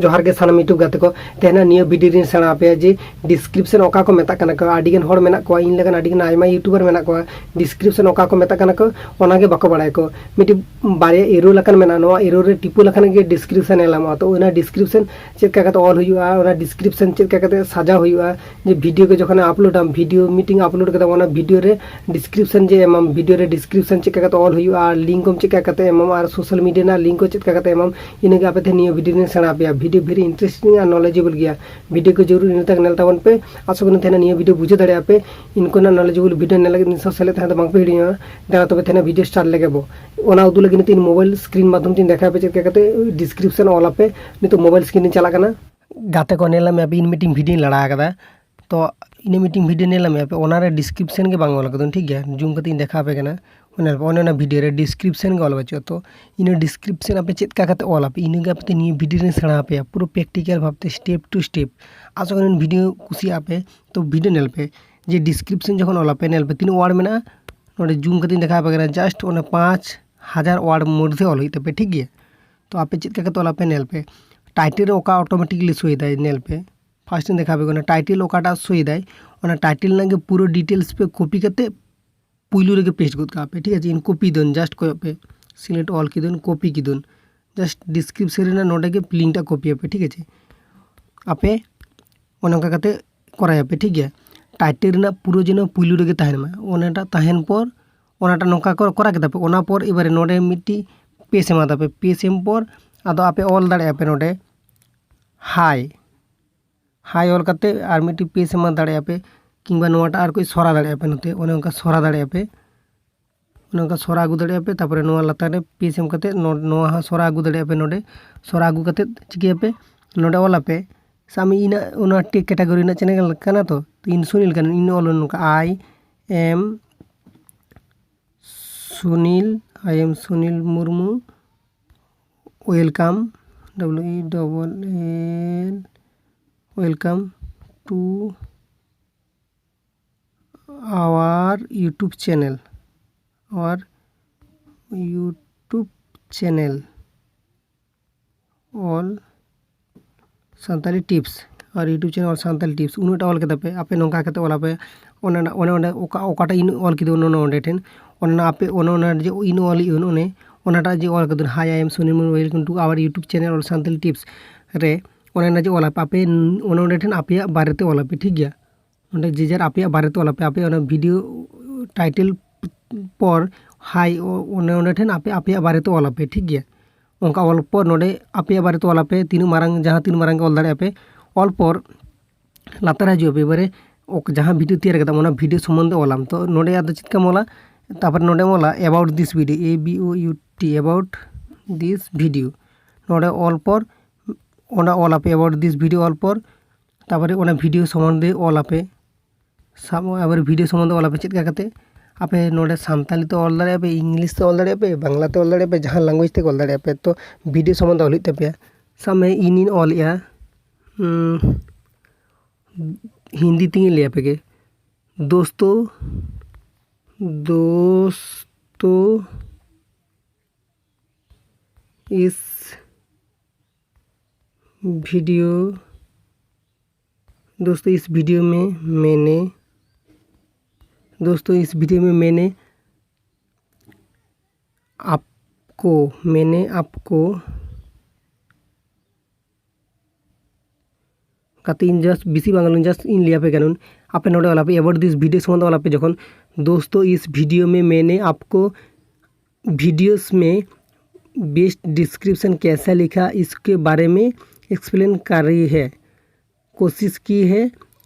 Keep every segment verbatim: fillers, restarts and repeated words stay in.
ᱡᱚᱦᱟᱨ ᱜᱮ ᱥᱟᱱᱟᱢ YouTube ᱜᱟᱛᱮ ᱠᱚ᱾ ᱛᱮᱦᱮᱧ ᱱᱤᱭᱟᱹ ᱵᱷᱤᱰᱤᱭᱳ ᱨᱤᱧ ᱥᱮᱬᱟ ᱟᱯᱮᱭᱟ ᱡᱮ ᱰᱤᱥᱠᱨᱤᱯᱥᱚᱱ ᱚᱠᱟ ᱠᱚ ᱢᱮᱛᱟᱜ ᱠᱟᱱᱟ ᱠᱚ᱾ ᱟᱹᱰᱤ ᱜᱟᱱ ᱦᱚᱲ ᱢᱮᱱᱟᱜ ᱠᱚᱣᱟ, ᱤᱧ ᱞᱮᱠᱟᱱ ᱟᱹᱰᱤ ᱜᱟᱱ ᱟᱭᱢᱟ YouTuber ᱢᱮᱱᱟᱜ ᱠᱚᱣᱟ, ᱰᱤᱥᱠᱨᱤᱯᱥᱚᱱ ᱚᱠᱟ ᱠᱚ ᱢᱮᱛᱟᱜ ᱠᱟᱱᱟ ᱠᱚ ᱚᱱᱟ ᱜᱮ ᱵᱟᱠᱚ ᱵᱟᱲᱟᱭᱟ ᱠᱚ᱾ ᱢᱤᱫᱴᱤᱡ ᱵᱟᱨᱭᱟ ᱮᱨᱳ ᱞᱮᱠᱟᱱ ᱢᱮᱱᱟᱜᱼᱟ, ᱱᱚᱣᱟ ᱮᱨᱳ ᱨᱮ ᱴᱤᱯᱟᱹ ᱞᱮᱠᱷᱟᱱ ᱜᱮ ᱰᱤᱥᱠᱨᱤᱯᱥᱚᱱ ᱧᱮᱞ ᱧᱟᱢᱚᱜᱼᱟ᱾ ᱛᱚ ᱚᱱᱟ ᱰᱤᱥᱠᱨᱤᱯᱥᱚᱱ ᱪᱮᱫ ᱞᱮᱠᱟ ᱠᱟᱛᱮ ᱚᱞ ᱦᱩᱭᱩᱜᱼᱟ, ᱚᱱᱟ ᱰᱤᱥᱠᱨᱤᱯᱥᱚᱱ ᱪᱮᱫ ᱞᱮᱠᱟ ᱠᱟᱛᱮ ᱥᱟᱡᱟᱣ ᱦᱩᱭᱩᱜᱼᱟ, ᱡᱮ ᱵᱷᱤᱰᱤᱭᱳ ᱠᱚ ᱡᱚᱠᱷᱚᱱ ᱟᱯᱞᱳᱰᱟᱢ, ᱵᱷᱤᱰᱤᱭᱳ ᱢᱤᱫᱴᱤᱝ ᱟᱯᱞᱳᱰ ᱠᱟᱫᱟᱢ, ᱚᱱᱟ ᱵᱷᱤᱰᱤᱭᱳ ᱨᱮ ᱰᱤᱥᱠᱨᱤᱯᱥᱚᱱ ᱡᱮ ᱮᱢᱟᱢ, ᱵᱷᱤᱰᱤᱭᱳ ᱨᱮ ᱰᱤᱥᱠᱨᱤᱯᱥᱚᱱ ᱪᱮᱫ ᱞᱮᱠᱟ ᱠᱟᱛᱮ ᱚᱞ ᱦᱩᱭᱩᱜᱼᱟ, ᱟᱨ ᱞᱤᱝᱠ ᱠᱚᱢ ᱪᱮᱫ ᱞᱮᱠᱟ ᱠᱟᱛᱮ ᱮᱢᱟᱢ, ᱟᱨ ᱥᱳᱥᱟᱞ ᱢᱤᱰᱤᱭᱟ ᱨᱮᱱᱟᱜ ᱞᱤᱝᱠ ᱠᱚ ᱪᱮᱫ ᱞᱮᱠᱟ ᱠᱟᱛᱮ ᱮᱢᱟᱢ, ᱤᱱᱟᱹᱜᱮ ᱟᱯᱮ ᱛᱮᱦᱮᱧ ᱱᱤᱭᱟᱹ ᱵᱷᱤᱰᱤᱭᱳ ᱨᱮᱧ ᱥᱮᱬᱟ ᱟᱯᱮᱭᱟ᱾ ᱵᱷᱤᱰᱤᱭᱳ very interesting ᱟᱨ knowledgeable ᱜᱮᱭᱟ᱾ ᱵᱷᱤᱰᱤᱭᱳ ᱠᱚ ᱡᱚᱨᱩᱨ ᱤᱱᱟᱹ ᱛᱟᱠ ᱧᱮᱞ ᱛᱟᱵᱚᱱ ᱯᱮ᱾ ᱟᱥᱚᱜ ᱠᱟᱹᱱᱟᱹᱧ ᱛᱮᱦᱮᱧ ᱱᱤᱭᱟᱹ ᱵᱷᱤᱰᱤᱭᱳ ᱵᱩᱡᱷᱟᱹᱣ ᱫᱟᱲᱮᱭᱟᱜᱼᱟ ᱯᱮ᱾ ᱤᱱᱠᱩᱱᱟᱜ knowledgeable ᱵᱷᱤᱰᱤᱭᱳ ᱧᱮᱞ ᱞᱟᱹᱜᱤᱫ ᱱᱤᱥᱪᱚᱭ ᱥᱮᱞᱮᱫ ᱛᱟᱦᱮᱸ ᱫᱚ ᱵᱟᱝ ᱯᱮ ᱦᱤᱲᱤᱧᱟ᱾ ᱫᱮᱞᱟ ᱛᱚᱵᱮ ᱛᱮᱦᱮᱧ ᱵᱷᱤᱰᱤᱭᱳ ᱥᱴᱟᱨᱴ ᱞᱮᱜᱮ ᱵᱚ᱾ ᱚᱱᱟ ᱩᱫᱩᱜ ᱞᱟᱹᱜᱤᱫ ᱱᱤᱛᱚᱜ ᱤᱧ ᱢᱳᱵᱟᱭᱤᱞ ᱥᱠᱨᱤᱱ ᱢᱟᱫᱽᱫᱷᱚᱢ ᱛᱤᱧ ᱫᱮᱠᱷᱟᱣ ᱯᱮ ᱪᱮᱫ ᱞᱮᱠᱟ ᱠᱟᱛᱮ ᱰᱤᱥᱠᱨᱤᱯᱥᱚᱱ ᱚᱞ ᱟᱯᱮ᱾ ᱱᱤᱛᱚᱜ ᱢᱳᱵᱟᱭᱤᱞ ᱥᱠᱨᱤᱱ ᱨᱤᱧ ᱪᱟᱞᱟᱜ ᱠᱟᱱᱟ᱾ ᱜᱟᱛᱮ ᱠᱚ ᱧᱮᱞ ᱢᱮ, ᱤᱧ ᱢᱤᱫᱴᱤᱝ ᱵᱷᱤᱰᱤᱭᱳᱧ ᱞᱟᱲᱟ ᱟᱠᱟᱫᱟ᱾ ᱛᱚ ᱤᱱᱟᱹ ᱢᱤᱫᱴᱤᱝ ᱵᱷᱤᱰᱤᱭᱳ ᱧᱮᱞ ᱢᱮ ᱟᱯᱮ, ᱚᱱᱟᱨᱮ ᱰᱤᱥᱠᱨᱤᱯᱥᱚᱱ ᱜᱮ ᱵᱟᱝ ᱚᱞ ᱟᱠᱟᱫᱟ, ᱴᱷᱤᱠ ᱜᱮᱭᱟ? ᱡᱩᱢ ᱠᱟᱛᱮ ᱤᱧ ᱫᱮᱠᱷᱟᱣ ᱟᱯᱮ ᱠᱟᱱᱟ᱾ ᱚᱱᱮ ᱚᱱᱮ ᱚᱱᱟ ᱵᱷᱤᱰᱤᱭᱳ ᱨᱮ ᱰᱤᱥᱠᱨᱤᱯᱥᱚᱱ ᱜᱮ ᱚᱞ ᱵᱟᱹᱪᱩᱜᱼᱟ᱾ ᱛᱚ ᱤᱱᱟᱹ ᱰᱤᱥᱠᱨᱤᱯᱥᱚᱱ ᱟᱯᱮ ᱪᱮᱫ ᱞᱮᱠᱟ ᱠᱟᱛᱮ ᱚᱞ ᱟᱯᱮ, ᱤᱱᱟᱹᱜᱮ ᱟᱯᱮ ᱛᱮ ᱱᱤᱭᱟᱹ ᱵᱷᱤᱰᱤᱭᱳ ᱨᱤᱧ ᱥᱮᱬᱟ ᱟᱯᱮᱭᱟ ᱯᱩᱨᱟᱹ ᱯᱨᱮᱠᱴᱤᱠᱟᱞ ᱵᱷᱟᱵᱽᱛᱮ, step to step᱾ ᱟᱥᱚᱜ ᱠᱟᱹᱱᱟᱹᱧ ᱵᱷᱤᱰᱤᱭᱳ ᱠᱩᱥᱤᱭᱟᱜ ᱯᱮ᱾ ᱛᱚ ᱵᱷᱤᱰᱤᱭᱳ ᱧᱮᱞ ᱯᱮ, ᱡᱮ ᱰᱤᱥᱠᱨᱤᱯᱥᱚᱱ ᱡᱚᱠᱷᱚᱱ ᱚᱞ ᱟᱯᱮ, ᱧᱮᱞ ᱯᱮ ᱛᱤᱱᱟᱹᱜ ᱣᱟᱨᱰ ᱢᱮᱱᱟᱜᱼᱟ᱾ ᱱᱚᱰᱮ ᱡᱩᱢ ᱠᱟᱛᱮᱧ ᱫᱮᱠᱷᱟᱣ ᱟᱯᱮ ᱠᱟᱱᱟ, ᱡᱟᱥᱴ ᱚᱱᱟ ᱯᱟᱸᱪ ᱦᱟᱡᱟᱨ ᱣᱟᱨᱰ ᱢᱚᱫᱽᱫᱷᱮ ᱚᱞ ᱦᱩᱭᱩᱜ ᱛᱟᱯᱮ, ᱴᱷᱤᱠ ᱜᱮᱭᱟ? ᱛᱚ ᱟᱯᱮ ᱪᱮᱫ ᱞᱮᱠᱟ ᱠᱟᱛᱮ ᱚᱞ ᱟᱯᱮ ᱧᱮᱞ ᱯᱮ᱾ ᱴᱟᱭᱴᱮᱞ ᱨᱮ ᱚᱠᱟ ᱚᱴᱳᱢᱮᱴᱤᱠᱞᱤ ᱥᱳᱭ ᱫᱟᱭ ᱧᱮᱞ ᱯᱮ᱾ ᱯᱷᱟᱥᱴ ᱤᱧ ᱫᱮᱠᱷᱟᱣ ᱟᱯᱮ ᱠᱟᱱᱟ, ᱴᱟᱭᱴᱮᱞ ᱚᱠᱟᱴᱟᱜ ᱥᱳᱭ ᱫᱟᱭ, ᱚᱱᱟ ᱴᱟᱭᱴᱮᱞ ᱨᱮᱱᱟᱜ ᱜᱮ ᱯᱩᱨᱟᱹ ᱰᱤᱴᱮᱞᱥ ᱯᱮ ᱠᱚᱯᱤ ᱠᱟᱛᱮ ᱯᱩᱭᱞᱩ ᱨᱮᱜᱮ ᱯᱮᱥᱴ ᱜᱚᱫ ᱠᱟᱜᱼᱟ ᱯᱮ, ᱴᱷᱤᱠ ᱟᱪᱷᱮ? ᱤᱧ ᱠᱚᱯᱤ ᱫᱟᱹᱧ, ᱡᱟᱥᱴ ᱠᱚᱭᱚᱜ ᱯᱮ, ᱥᱤᱞᱮᱠᱴ ᱚᱞ ᱠᱤᱫᱟᱹᱧ, ᱠᱚᱯᱤ ᱠᱤᱫᱟᱹᱧ᱾ ᱡᱟᱥᱴ ᱰᱤᱥᱠᱨᱤᱯᱥᱚᱱ ᱨᱮᱱᱟᱜ ᱱᱚᱰᱮ ᱜᱮ ᱞᱤᱝᱠ ᱴᱟᱜ ᱠᱚᱯᱤᱭᱟᱯᱮ, ᱴᱷᱤᱠ ᱟᱪᱷᱮ? ᱟᱯᱮ ᱚᱱᱮ ᱚᱱᱠᱟ ᱠᱟᱛᱮ ᱠᱚᱨᱟᱭᱟᱯᱮ, ᱴᱷᱤᱠ ᱜᱮᱭᱟ? ᱴᱟᱭᱴᱮᱞ ᱨᱮᱱᱟᱜ ᱯᱩᱨᱟᱹ ᱡᱮᱱᱚ ᱯᱩᱭᱞᱩ ᱨᱮᱜᱮ ᱛᱟᱦᱮᱱ ᱢᱟ, ᱚᱱᱟᱴᱟᱜ ᱛᱟᱦᱮᱱ ᱯᱚᱨ, ᱚᱱᱟᱴᱟᱜ ᱱᱚᱝᱠᱟ ᱠᱚ ᱠᱚᱨᱟᱣ ᱠᱮᱫᱟ ᱯᱮ, ᱚᱱᱟ ᱯᱚᱨ ᱮᱵᱟᱨᱮ ᱱᱚᱰᱮ ᱢᱤᱫᱴᱤᱡ ᱯᱮᱥ ᱮᱢᱟ ᱫᱟᱯᱮ, ᱯᱮᱥ ᱮᱢ ᱯᱚᱨ ᱟᱫᱚ ᱟᱯᱮ ᱚᱞ ᱫᱟᱲᱮᱭᱟᱜᱼᱟ ᱯᱮ ᱱᱚᱰᱮ ᱦᱟᱭ, ᱦᱟᱭ ᱚᱞ ᱠᱟᱛᱮ ᱟᱨ ᱢᱤᱫᱴᱤᱡ ᱯᱮᱥ ᱮᱢᱟ ᱫᱟᱲᱮᱭᱟᱜᱼᱟ ᱯᱮ, ᱠᱤᱝᱵᱟ ᱱᱚᱣᱟᱴᱟᱜ ᱟᱨ ᱠᱚ ᱥᱚᱨᱟ ᱫᱟᱲᱮᱭᱟᱜᱼᱟ ᱯᱮ, ᱱᱚᱛᱮ ᱚᱱᱮ ᱚᱱᱠᱟ ᱥᱚᱨᱟ ᱫᱟᱲᱮᱭᱟᱜᱼᱟ ᱯᱮ᱾ ᱚᱱᱮ ᱚᱱᱠᱟ ᱥᱚᱨᱟ ᱟᱹᱜᱩ ᱫᱟᱲᱮᱭᱟᱜᱼᱟ ᱯᱮ᱾ ᱛᱟᱨᱯᱚᱨᱮ ᱱᱚᱣᱟ ᱞᱟᱛᱟᱨ ᱨᱮ ᱯᱮᱥ ᱮᱢ ᱠᱟᱛᱮ ᱱᱚ-, ᱱᱚᱣᱟ ᱦᱚᱸ ᱥᱚᱨᱟ ᱟᱹᱜᱩ ᱫᱟᱲᱮᱭᱟᱜᱼᱟ ᱯᱮ ᱱᱚᱰᱮ᱾ ᱥᱚᱨᱟ ᱟᱹᱜᱩ ᱠᱟᱛᱮ ᱪᱤᱠᱟᱹᱭᱟᱯᱮ? ᱱᱚᱰᱮ ᱚᱞᱟᱯᱮ, ᱥᱟᱵ ᱢᱮ ᱤᱧᱟᱹᱜ ᱚᱱᱟ ᱴᱮᱠ ᱠᱮᱴᱟᱜᱳᱨᱤ ᱨᱮᱱᱟᱜ ᱪᱮᱱᱮᱞ ᱠᱟᱱᱟ ᱛᱚ, ᱛᱚ ᱤᱧ ᱥᱩᱱᱤᱞ ᱠᱟᱱᱟᱧ, ᱤᱧ ᱚᱞ ᱱᱚᱝᱠᱟ, I am Sunil, I am Sunil Murmu, welcome, W E double L, welcome to our YouTube channel, our YouTube channel, all Santali Tips R YouTube channel Santali Tips ᱩᱱᱟᱹᱜᱴᱟ ᱚᱞ ᱠᱮᱫᱟ ᱯᱮ, ᱟᱯᱮ ᱱᱚᱝᱠᱟ ᱠᱟᱛᱮ ᱚᱞᱟᱯᱮ, ᱚᱱᱮ ᱚᱱᱟ, ᱚᱱᱮ ᱚᱸᱰᱮ ᱚᱠᱟ, ᱚᱠᱟᱴᱟᱜ ᱤᱧ ᱚᱞ ᱠᱮᱫᱟ ᱚᱱᱮ ᱚᱱᱟ ᱚᱸᱰᱮ ᱴᱷᱮᱱ, ᱚᱱᱮ ᱚᱱᱟ ᱟᱯᱮ ᱚᱱᱮ ᱚᱱᱟ ᱡᱮ ᱤᱧ ᱚᱞ ᱤᱧ ᱚᱱᱮ ᱚᱱᱟᱴᱟᱜ ᱡᱮ ᱚᱞ ᱠᱮᱫᱟ, "Hi, I am Sunil Murmu, welcome to our YouTube channel Santali Tips" ᱨᱮ, ᱚᱱᱮ ᱚᱱᱟ ᱡᱮ ᱚᱞᱟᱯᱮ ᱟᱯᱮ, ᱚᱱᱮ ᱚᱸᱰᱮ ᱴᱷᱮᱱ ᱟᱯᱮᱭᱟᱜ ᱵᱟᱨᱮᱛᱮ ᱚᱞᱟᱯᱮ, ᱴᱷᱤᱠ ᱜᱮᱭᱟ? ᱚᱸᱰᱮ ᱡᱮ ᱡᱟᱨ ᱟᱯᱮᱭᱟᱜ ᱵᱟᱨᱮᱛᱮ ᱚᱞᱟᱯᱮ, ᱟᱯᱮ ᱚᱱᱟ video title ᱯᱚᱨ "Hi", ᱚ-, ᱚᱱᱮ ᱚᱸᱰᱮ ᱴᱷᱮᱱ ᱟᱯᱮ ᱟᱯᱮᱭᱟᱜ ᱵᱟᱨᱮᱛᱮ ᱚᱞᱟᱯᱮ, ᱴᱷᱤᱠ ᱜᱮᱭᱟ? ᱚᱱᱠᱟ ᱚᱞ ᱯᱚᱨ ᱱᱚᱰᱮ ᱟᱯᱮᱭᱟᱜ ᱵᱟᱨᱮᱛᱮ ᱚᱞᱟᱯᱮ, ᱛᱤᱱᱟᱹᱜ ᱢᱟᱨᱟᱝ, ᱡᱟᱦᱟᱸ ᱛᱤᱱ ᱢᱟᱨᱟᱝ ᱜᱮ ᱚᱞ ᱫᱟᱲᱮᱭᱟᱜᱼᱟ ᱯᱮ᱾ ᱚᱞ ᱯᱚᱨ ᱞᱟᱛᱟᱨ ᱦᱤᱡᱩᱜᱼᱟ ᱯᱮ, ᱮᱵᱟᱨᱮ ᱚᱠ-, ᱡᱟᱦᱟᱸ video ᱛᱮᱭᱟᱨ ᱠᱟᱫᱟᱢ ᱚᱱᱟ video ᱥᱚᱢᱵᱚᱱᱫᱷᱮ ᱚᱞᱟᱢ᱾ ᱛᱚ ᱱᱚᱰᱮ ᱟᱫᱚ ᱪᱮᱫ ᱞᱮᱠᱟᱢ ᱚᱞᱟ, ᱛᱟᱨᱯᱚᱨᱮ ᱱᱚᱰᱮᱢ ᱚᱞᱟ "About this video", A B O U T, "About this video". ᱱᱚᱰᱮ ᱚᱞ ᱯᱚᱨ ᱚᱱᱟ ᱚᱞᱟᱯᱮ, "About this video" ᱚᱞ ᱯᱚᱨ ᱛᱟᱨᱯᱚᱨᱮ ᱚᱱᱟ video ᱥᱚᱢᱵᱚᱱᱫᱷᱮ ᱚᱞᱟᱯᱮ᱾ ᱥᱟᱵ ᱢᱮ, ᱟᱵᱟᱨ video ᱥᱚᱢᱵᱚᱱᱫᱷᱮ ᱚᱞᱟᱯᱮ ᱪᱮᱫ ᱞᱮᱠᱟ ᱠᱟᱛᱮ, ᱟᱯᱮ ᱱᱚᱰᱮ ᱥᱟᱱᱛᱟᱞᱤ ᱛᱮ ᱚᱞ ᱫᱟᱲᱮᱭᱟᱜᱼᱟ ᱯᱮ, English ᱛᱮ ᱚᱞ ᱫᱟᱲᱮᱭᱟᱜᱼᱟ ᱯᱮ, ᱵᱟᱝᱞᱟ ᱛᱮ ᱚᱞ ᱫᱟᱲᱮᱭᱟᱜᱼᱟ ᱯᱮ, ᱡᱟᱦᱟᱸ language ᱛᱮᱜᱮ ᱚᱞ ᱫᱟᱲᱮᱭᱟᱜᱼᱟ ᱯᱮ᱾ ᱛᱚ video ᱥᱚᱢᱵᱚᱱᱫᱷᱮ ᱚᱞ ᱦᱩᱭᱩᱜ ᱛᱟᱯᱮᱭᱟ᱾ ᱥᱟᱵ ᱢᱮ, ᱤᱧᱤᱧ ᱚᱞᱮᱜᱼᱟ, ᱩᱸ, ᱦᱤᱱᱫᱤ ᱛᱮᱜᱮᱧ ᱞᱟᱹᱭ ᱟᱯᱮ ᱜᱮ, "ᱫᱳᱥᱛᱳ, ᱫᱳᱥᱛᱳ, ᱤᱥ video, दोस्तों, इस video में मैंने, दोस्तों, इस video में मैंने आपको, मैंने आपको" ᱠᱟᱛᱮ ᱤᱧ just ᱵᱮᱥᱤ ᱵᱟᱝ ᱜᱟᱱᱚᱜ, just ᱤᱧ ᱞᱟᱹᱭ ᱟᱯᱮ ᱠᱟᱹᱱᱟᱹᱧ᱾ ᱟᱯᱮ ᱱᱚᱰᱮ ᱚᱞᱟᱯᱮ, "About this video" ᱥᱚᱢᱵᱚᱱᱫᱷᱮ ᱚᱞᱟᱯᱮ ᱡᱚᱠᱷᱚᱱ, "दोस्तों, इस video में मैंने आपको videos में best description कैसा लिखा, इसके बारे में explain कर रही है, कोशिश की है,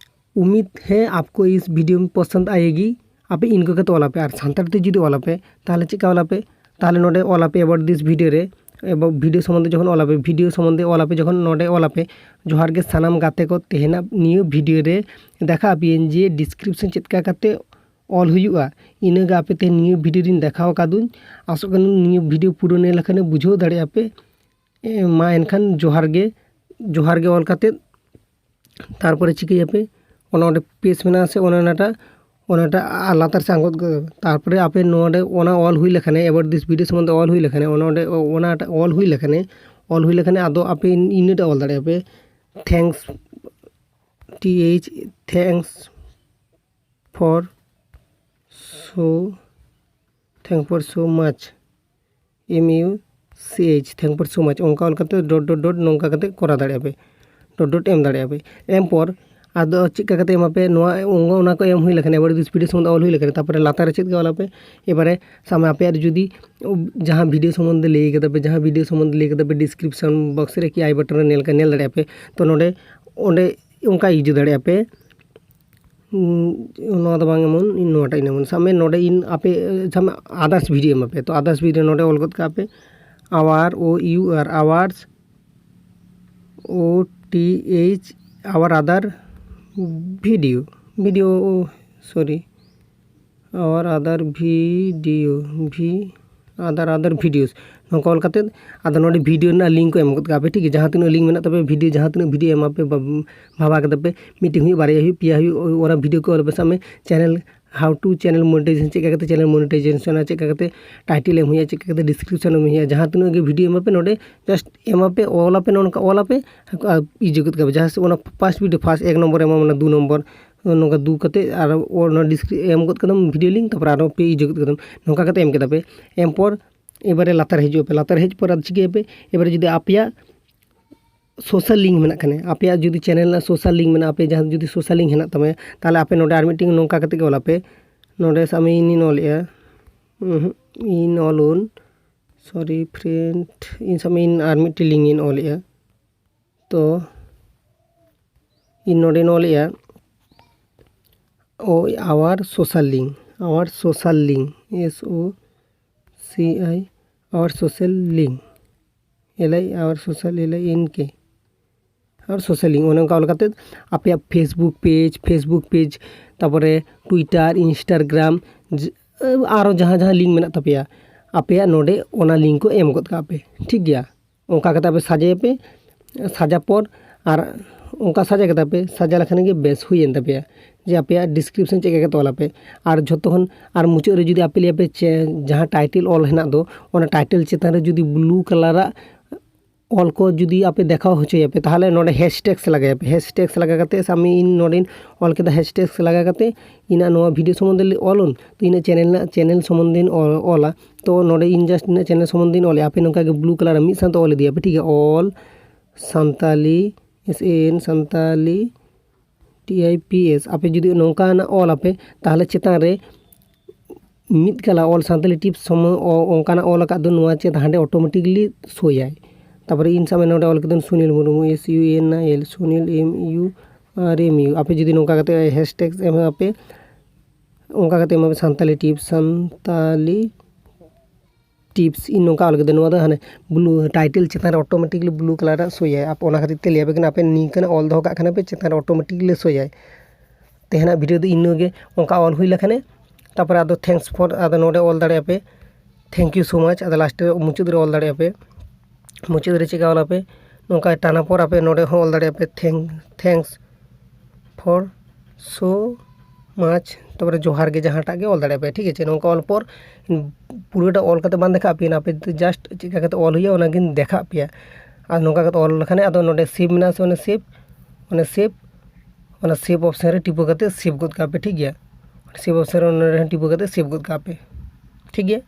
उम्मीद है आपको इस video में पसंद आएगी", ᱟᱯᱮ ᱤᱱᱠᱟᱹ ᱠᱟᱛᱮ ᱚᱞᱟᱯᱮ᱾ ᱟᱨ ᱥᱟᱱᱛᱟᱲ ᱛᱮ ᱡᱩᱫᱤ ᱚᱞᱟᱯᱮ, ᱛᱟᱦᱚᱞᱮ ᱪᱮᱫ ᱞᱮᱠᱟ ᱚᱞᱟᱯᱮ? ᱛᱟᱦᱚᱞᱮ ᱱᱚᱰᱮ ᱚᱞᱟᱯᱮ "About this video" ᱨᱮ, ᱮᱵᱚᱝ video ᱥᱚᱢᱵᱚᱱᱫᱷᱮ ᱡᱚᱠᱷᱚᱱ ᱚᱞᱟᱯᱮ, video ᱥᱚᱢᱵᱚᱱᱫᱷᱮ ᱚᱞᱟᱯᱮ ᱡᱚᱠᱷᱚᱱ ᱱᱚᱰᱮ ᱚᱞᱟᱯᱮ, "ᱡᱚᱦᱟᱨ ᱜᱮ ᱥᱟᱱᱟᱢ ᱜᱟᱛᱮ ᱠᱚ, ᱛᱮᱦᱮᱧᱟᱜ ᱱᱤᱭᱟᱹ video ᱨᱮ ᱫᱮᱠᱷᱟᱣ ᱟᱯᱮᱭᱟᱹᱧ ᱡᱮ description ᱪᱮᱫ ᱞᱮᱠᱟ ᱠᱟᱛᱮ ᱚᱞ ᱦᱩᱭᱩᱜᱼᱟ", ᱤᱱᱟᱹᱜᱮ ᱟᱯᱮ ᱛᱮᱦᱮᱧ ᱱᱤᱭᱟᱹ video ᱨᱤᱧ ᱫᱮᱠᱷᱟᱣ ᱟᱠᱟᱫᱩᱧ᱾ ᱟᱥᱚᱜ ᱠᱟᱹᱱᱟᱹᱧ ᱱᱤᱭᱟᱹ video ᱯᱩᱨᱟᱹ ᱧᱮᱞ ᱞᱮᱠᱷᱟᱱ ᱵᱩᱡᱷᱟᱹᱣ ᱫᱟᱲᱮᱭᱟᱜᱼᱟ ᱯᱮ᱾ ᱮ, ᱢᱟ ᱮᱱᱠᱷᱟᱱ ᱡᱚᱦᱟᱨ ᱜᱮ, ᱡᱚᱦᱟᱨ ᱜᱮ ᱚᱞ ᱠᱟᱛᱮ ᱛᱟᱨᱯᱚᱨᱮ ᱪᱤᱠᱟᱹᱭᱟᱯᱮ, ᱚᱱᱟ ᱚᱸᱰᱮ space ᱢᱮᱱᱟᱜᱼᱟ ᱥᱮ, ᱚᱱᱮ ᱚᱱᱟᱴᱟᱜ, ᱚᱱᱟᱴᱟᱜ ᱟᱨ ᱞᱟᱛᱟᱨ ᱥᱮᱫ ᱟᱬᱜᱚ ᱠᱟᱜ ᱯᱮ᱾ ᱛᱟᱨᱯᱚᱨᱮ ᱟᱯᱮ ᱱᱚᱰᱮ ᱚᱱᱟ ᱚᱞ ᱦᱩᱭ ᱞᱮᱠᱷᱟᱱᱮ, "About this video" ᱥᱚᱢᱵᱚᱱᱫᱷᱮ ᱚᱞ ᱦᱩᱭ ᱞᱮᱠᱷᱟᱱᱮ, ᱚᱱᱟ ᱚᱸᱰᱮ ᱚᱱᱟᱴᱟᱜ ᱚᱞ ᱦᱩᱭ ᱞᱮᱠᱷᱟᱱᱮ, ᱚᱞ ᱦᱩᱭ ᱞᱮᱠᱷᱟᱱᱮ ᱟᱫᱚ ᱟᱯᱮ ᱤᱱᱟᱹᱴᱟᱜ ᱚᱞ ᱫᱟᱲᱮᱭᱟᱜᱼᱟ ᱯᱮ, thanks, T H, thanks for so, thanks for so much, M U C H, thanks for so much, ᱚᱱᱠᱟ ᱚᱞ ᱠᱟᱛᱮ dot dot dot ᱱᱚᱝᱠᱟ ᱠᱟᱛᱮ ᱠᱚᱨᱟᱣ ᱫᱟᱲᱮᱭᱟᱜᱼᱟ ᱯᱮ, dot dot ᱮᱢ ᱫᱟᱲᱮᱭᱟᱜᱼᱟ ᱯᱮ᱾ ᱮᱢ ᱯᱚᱨ ᱟᱫᱚ ᱪᱮᱫ ᱞᱮᱠᱟ ᱠᱟᱛᱮ ᱮᱢᱟ ᱯᱮ, ᱱᱚᱣᱟ ᱚᱱᱟ ᱠᱚ ᱮᱢ ᱦᱩᱭ ᱞᱮᱠᱷᱟᱱ, ᱮᱵᱟᱨᱮ ᱡᱩᱫᱤ video ᱥᱚᱢᱚᱱᱫᱷᱮ ᱚᱞ ᱦᱩᱭ ᱞᱮᱠᱷᱟᱱ, ᱛᱟᱨᱯᱚᱨᱮ ᱞᱟᱛᱟᱨ ᱨᱮ ᱪᱮᱫ ᱠᱚ ᱚᱞᱟ ᱯᱮ, ᱮᱵᱟᱨᱮ ᱥᱟᱵ ᱢᱮ ᱟᱯᱮᱭᱟᱜ ᱡᱩᱫᱤ ᱡᱟᱦᱟᱸ video ᱥᱚᱢᱚᱱᱫᱷᱮ ᱞᱟᱹᱭ ᱠᱟᱫᱟ ᱯᱮ, ᱡᱟᱦᱟᱸ video ᱥᱚᱢᱚᱱᱫᱷᱮ ᱞᱟᱹᱭ ᱠᱟᱫᱟ ᱯᱮ, description box ᱨᱮ ᱠᱤ I button ᱨᱮ ᱧᱮᱞ ᱧᱮᱞ ᱫᱟᱲᱮᱭᱟᱜᱼᱟ ᱯᱮ᱾ ᱛᱚ ᱱᱚᱰᱮ, ᱚᱸᱰᱮ ᱚᱱᱠᱟ ᱤᱫᱤ ᱫᱟᱲᱮᱭᱟᱜᱼᱟ ᱯᱮ᱾ ᱩᱸ, ᱱᱚᱣᱟ ᱫᱚ ᱵᱟᱝ ᱮᱢᱚᱱ, ᱤᱧ ᱱᱚᱣᱟᱴᱟᱜ ᱤᱧ ᱮᱢᱚᱱ᱾ ᱥᱟᱵ ᱢᱮ ᱱᱚᱰᱮ ᱤᱧ ᱟᱯᱮ, ᱥᱟᱵ ᱢᱮ others video ᱮᱢᱟ ᱯᱮ, ᱛᱚ others video ᱱᱚᱰᱮ ᱚᱞ ᱜᱚᱫ ᱠᱟᱜᱼᱟ ᱯᱮ, our, O U R, ours, O T H, our other video, video, sorry, our other video, V, other, other videos, ᱱᱚᱝᱠᱟ ᱚᱞ ᱠᱟᱛᱮᱫ ᱟᱫᱚ ᱱᱚᱰᱮ video ᱨᱮᱱᱟᱜ link ᱠᱚ ᱮᱢ ᱜᱚᱫ ᱠᱟᱜᱼᱟ ᱯᱮ, ᱴᱷᱤᱠ ᱜᱮᱭᱟ᱾ ᱡᱟᱦᱟᱸ ᱛᱤᱱᱟᱹᱜ link ᱢᱮᱱᱟᱜ ᱛᱟᱯᱮᱭᱟ video, ᱡᱟᱦᱟᱸ ᱛᱤᱱᱟᱹᱜ video ᱮᱢᱟ ᱯᱮ, ᱵᱟ-, ᱵᱷᱟᱵᱟ ᱠᱟᱛᱮ ᱯᱮ, ᱢᱤᱫᱴᱮᱱ ᱦᱩᱭᱩᱜ, ᱵᱟᱨᱭᱟ ᱦᱩᱭᱩᱜ, ᱯᱮᱭᱟ ᱦᱩᱭᱩᱜ, ᱚᱱᱟ video ᱠᱚ ᱟᱞᱚ ᱯᱮ, ᱥᱟᱵ ᱢᱮ channel, how to channel monetization, ᱪᱮᱫ ᱞᱮᱠᱟ ᱠᱟᱛᱮ channel monetization ᱟ, ᱪᱮᱫ ᱞᱮᱠᱟ ᱠᱟᱛᱮ title ᱮᱢ ᱦᱩᱭᱩᱜᱼᱟ, ᱪᱮᱫ ᱞᱮᱠᱟ ᱠᱟᱛᱮ description ᱮᱢ ᱦᱩᱭᱩᱜᱼᱟ, ᱡᱟᱦᱟᱸ ᱛᱤᱱᱟᱹᱜ ᱜᱮ video ᱮᱢᱟ ᱯᱮ ᱱᱚᱰᱮ just ᱮᱢᱟ ᱯᱮ, ᱚᱞ ᱟᱯᱮ, ᱱᱚᱝᱠᱟ ᱚᱞ ᱟᱯᱮ, ᱟᱨ ᱤᱭᱟᱹ ᱜᱚᱫ ᱠᱟᱜᱼᱟ ᱯᱮ, ᱡᱟᱦᱟᱸ ᱥᱮ ᱚᱱᱟ first video, first ᱮᱠ ᱱᱚᱢᱵᱚᱨ ᱮᱢᱟᱢ ᱚᱱᱟ ᱫᱩ ᱱᱚᱢᱵᱚᱨ, ᱱᱚᱝᱠᱟ ᱫᱩ ᱠᱟᱛᱮ ᱟᱨ ᱚᱱᱟ descri-, ᱮᱢ ᱜᱚᱫ ᱠᱟᱫᱟᱢ video link, ᱛᱟᱨᱯᱚᱨ ᱟᱨᱦᱚᱸ ᱯᱮ ᱤᱭᱟᱹ ᱜᱚᱫ ᱠᱟᱫᱟᱢ, ᱱᱚᱝᱠᱟ ᱠᱟᱛᱮ ᱮᱢ ᱠᱮᱫᱟ ᱯᱮ᱾ ᱮᱢ ᱯᱚᱨ ᱮᱵᱟᱨᱮ ᱞᱟᱛᱟᱨ ᱦᱤᱡᱩᱜ ᱟᱯᱮ, ᱞᱟᱛᱟᱨ ᱦᱮᱡ ᱯᱚᱨ ᱟᱫᱚ ᱪᱤᱠᱟᱹᱭᱟᱯᱮ, ᱮᱵᱟᱨᱮ ᱡᱩᱫᱤ ᱟᱯᱮᱭᱟᱜ social link ᱢᱮᱱᱟᱜ ᱠᱷᱟᱱ, ᱟᱯᱮᱭᱟᱜ ᱡᱩᱫᱤ channel ᱨᱮᱱᱟᱜ social link ᱢᱮᱱᱟᱜᱼᱟ, ᱟᱯᱮ ᱡᱟᱦᱟᱸ ᱡᱩᱫᱤ social link ᱦᱮᱱᱟᱜ ᱛᱟᱢᱟ, ᱛᱟᱦᱚᱞᱮ ᱟᱯᱮ ᱱᱚᱰᱮ ᱟᱨ ᱢᱤᱫᱴᱮᱱ ᱱᱚᱝᱠᱟ ᱠᱟᱛᱮ ᱜᱮ ᱚᱞᱟᱯᱮ, ᱱᱚᱰᱮ ᱥᱟᱵ ᱢᱮ ᱤᱧᱤᱧ ᱚᱞᱮᱜᱼᱟ, ᱩᱸᱦᱩᱜ, in all un, sorry friend, ᱤᱧ ᱥᱟᱵ ᱢᱮ ᱤᱧ ᱟᱨ ᱢᱤᱫᱴᱮᱱ link ᱤᱧ ᱚᱞᱮᱜᱼᱟ, ᱛᱚ ᱤᱧ ᱱᱚᱰᱮᱧ ᱚᱞᱮᱜᱼᱟ, ᱳᱭ our social link, our social link, S O C I, our social link, L I our social, L I N K, our social link, ᱚᱱᱮ ᱚᱱᱠᱟ ᱚᱞ ᱠᱟᱛᱮᱫ ᱟᱯᱮᱭᱟᱜ Facebook page, Facebook page, ᱛᱟᱨᱯᱚᱨᱮ Twitter, Instagram, ᱡ-, ᱟᱨᱚ ᱡᱟᱦᱟᱸ ᱡᱟᱦᱟᱸ link ᱢᱮᱱᱟᱜ ᱛᱟᱯᱮᱭᱟ, ᱟᱯᱮᱭᱟᱜ ᱱᱚᱰᱮ ᱚᱱᱟ link ᱠᱚ ᱮᱢ ᱜᱚᱫ ᱠᱟᱜ ᱯᱮ, ᱴᱷᱤᱠ ᱜᱮᱭᱟ᱾ ᱚᱱᱠᱟ ᱠᱟᱛᱮ ᱟᱯᱮ ᱥᱟᱡᱟᱭᱟᱯᱮ, ᱥᱟᱡᱟ ᱯᱚᱨ ᱟᱨ ᱚᱱᱠᱟ ᱥᱟᱡᱟ ᱠᱮᱫᱟ ᱯᱮ, ᱥᱟᱡᱟ ᱞᱮᱠᱷᱟᱱ ᱜᱮ ᱵᱮᱥ ᱦᱩᱭᱮᱱ ᱛᱟᱯᱮᱭᱟ, ᱡᱮ ᱟᱯᱮᱭᱟᱜ description ᱪᱮᱫ ᱞᱮᱠᱟ ᱠᱟᱛᱮ ᱚᱞᱟᱯᱮ᱾ ᱟᱨ ᱡᱷᱚᱛᱚ ᱠᱷᱚᱱ ᱟᱨ ᱢᱩᱪᱟᱹᱫ ᱨᱮ ᱡᱩᱫᱤ ᱟᱯᱮ ᱞᱟᱹᱭᱟᱯᱮ ᱪᱮ ᱡᱟᱦᱟᱸ title ᱚᱞ ᱦᱮᱱᱟᱜ ᱫᱚ, ᱚᱱᱟ title ᱪᱮᱛᱟᱱ ᱨᱮ ᱡᱩᱫᱤ blue colour ᱟᱜ ᱚᱞ ᱠᱚ ᱡᱩᱫᱤ ᱟᱯᱮ ᱫᱮᱠᱷᱟᱣ ᱦᱚᱪᱚᱭᱟᱯᱮ, ᱛᱟᱦᱚᱞᱮ ᱱᱚᱰᱮ hashtags ᱞᱟᱜᱟᱭᱟᱯᱮ᱾ Hashtags ᱞᱟᱜᱟ ᱠᱟᱛᱮ ᱥᱟᱵ ᱢᱮ ᱤᱧ ᱱᱚᱰᱮᱧ ᱚᱞ ᱠᱮᱫᱟ, hashtags ᱞᱟᱜᱟ ᱠᱟᱛᱮ ᱤᱧᱟᱹᱜ ᱱᱚᱣᱟ video ᱥᱚᱢᱵᱚᱱᱫᱷᱮ ᱚᱞᱩᱱ, ᱛᱚ ᱤᱧᱟᱹᱜ channel ᱨᱮᱱᱟᱜ, channel ᱥᱚᱢᱵᱚᱱᱫᱷᱮᱧ ᱚᱞ- ᱚᱞᱟ᱾ ᱛᱚ ᱱᱚᱰᱮ ᱤᱧ just ᱤᱧᱟᱹᱜ channel ᱥᱚᱢᱵᱚᱱᱫᱷᱮᱧ ᱚᱞᱮᱜᱼᱟ, ᱟᱯᱮ ᱱᱚᱝᱠᱟ ᱜᱮ blue colour ᱢᱤᱫ ᱥᱟᱶᱛᱮ ᱚᱞ ᱤᱫᱤᱭᱟᱯᱮ, ᱴᱷᱤᱠ ᱜᱮᱭᱟ? ᱚᱞ Santali, S A N Santali, T I P S, ᱟᱯᱮ ᱡᱩᱫᱤ ᱱᱚᱝᱠᱟᱱᱟᱜ ᱚᱞ ᱟᱯᱮ, ᱛᱟᱦᱚᱞᱮ ᱪᱮᱛᱟᱱ ᱨᱮ ᱢᱤᱫ ᱠᱟᱞᱟ ᱚᱞ ᱥᱟᱱᱛᱟᱞᱤ ᱴᱤᱯᱥ ᱥᱚᱢᱚᱭ ᱚ-, ᱚᱱᱠᱟᱱᱟᱜ ᱚᱞ ᱟᱠᱟᱫ ᱫᱚ ᱱᱚᱣᱟ ᱪᱮᱫ ᱦᱟᱸᱰᱮ automatically ᱥᱳᱭᱟᱭ᱾ ᱛᱟᱨᱯᱚᱨᱮ ᱤᱧ ᱥᱟᱵ ᱢᱮ ᱱᱚᱰᱮ ᱚᱞ ᱠᱮᱫᱟᱹᱧ Sunil Murmu, S U N I L, Sunil, M U R M U᱾ ᱟᱯᱮ ᱡᱩᱫᱤ ᱱᱚᱝᱠᱟ ᱠᱟᱛᱮ hashtags ᱮᱢ ᱟᱯᱮ, ᱚᱱᱠᱟ ᱠᱟᱛᱮ ᱮᱢᱟ ᱯᱮ ᱥᱟᱱᱛᱟᱞᱤ ᱴᱤᱯᱥ, ᱥᱟᱱᱛᱟᱞᱤ ᱴᱤᱯᱥ ᱤᱧ ᱱᱚᱝᱠᱟ ᱚᱞ ᱠᱮᱫᱟ, ᱱᱚᱣᱟ ᱫᱚ ᱦᱟᱱᱮ blue title ᱪᱮᱛᱟᱱ ᱨᱮ automatically blue colour ᱟᱜ ᱥᱳᱭᱟᱭ᱾ ᱟᱯ-, ᱚᱱᱟ ᱠᱷᱟᱹᱛᱤᱨ ᱛᱮ ᱞᱟᱹᱭ ᱟᱯᱮ ᱠᱟᱱᱟ, ᱟᱯᱮ ᱱᱤᱝᱠᱟᱹᱱᱟᱜ ᱚᱞ ᱫᱚᱦᱚ ᱠᱟᱜ ᱠᱷᱟᱱ ᱯᱮ ᱪᱮᱛᱟᱱ ᱨᱮ automatically ᱥᱳᱭᱟᱭ᱾ ᱛᱮᱦᱮᱧᱟᱜ video ᱫᱚ ᱤᱱᱟᱹᱜᱮ, ᱚᱱᱠᱟ ᱚᱞ ᱦᱩᱭ ᱞᱮᱠᱷᱟᱱᱮ, ᱛᱟᱨᱯᱚᱨᱮ ᱟᱫᱚ thanks for, ᱟᱫᱚ ᱱᱚᱰᱮ ᱚᱞ ᱫᱟᱲᱮᱭᱟᱜᱼᱟ ᱯᱮ thank you so much, ᱟᱫᱚ last ᱨᱮ ᱢᱩᱪᱟᱹᱫ ᱨᱮ ᱚᱞ ᱫᱟᱲᱮᱭᱟᱜᱼᱟ ᱯᱮ᱾ ᱢᱩᱪᱟᱹᱫ ᱨᱮ ᱪᱮᱫ ᱞᱮᱠᱟ ᱚᱞ ᱟᱯᱮ, ᱱᱚᱝᱠᱟ ᱴᱟᱱᱟ ᱯᱚᱨ ᱟᱯᱮ ᱱᱚᱰᱮ ᱦᱚᱸ ᱚᱞ ᱫᱟᱲᱮᱭᱟᱜᱼᱟ ᱯᱮ thank, thanks for so much, ᱛᱟᱨᱯᱚᱨᱮ ᱡᱚᱦᱟᱨ ᱜᱮ ᱡᱟᱦᱟᱸᱴᱟᱜ ᱜᱮ ᱚᱞ ᱫᱟᱲᱮᱭᱟᱜᱼᱟ ᱯᱮ, ᱴᱷᱤᱠ ᱟᱪᱷᱮ᱾ ᱱᱚᱝᱠᱟ ᱚᱞ ᱯᱚᱨ ᱯᱩᱨᱟᱹᱴᱟ ᱚᱞ ᱠᱟᱛᱮ ᱵᱟᱝ ᱫᱮᱠᱷᱟᱜ ᱯᱮᱭᱟ, ᱟᱯᱮ just ᱪᱮᱫ ᱞᱮᱠᱟ ᱠᱟᱛᱮ ᱚᱞ ᱦᱩᱭᱩᱜᱼᱟ ᱚᱱᱟᱜᱤᱧ ᱫᱮᱠᱷᱟᱜ ᱯᱮᱭᱟ᱾ ᱟᱨ ᱱᱚᱝᱠᱟ ᱠᱟᱛᱮ ᱚᱞ ᱞᱮᱠᱷᱟᱱ ᱟᱫᱚ ᱱᱚᱰᱮ save ᱢᱮᱱᱟᱜᱼᱟ ᱥᱮ, ᱚᱱᱟ save, ᱚᱱᱟ save, ᱚᱱᱟ save option ᱨᱮ ᱴᱤᱯᱟᱹ ᱠᱟᱛᱮ save ᱜᱚᱫ ᱠᱟᱜ ᱯᱮ, ᱴᱷᱤᱠ ᱜᱮᱭᱟ᱾ Save option ᱨᱮ ᱱᱚᱰᱮ ᱦᱚᱸ ᱴᱤᱯᱟᱹ ᱠᱟᱛᱮ save ᱜᱚᱫ ᱠᱟᱜ ᱯᱮ, ᱴᱷᱤᱠ ᱜᱮᱭᱟ᱾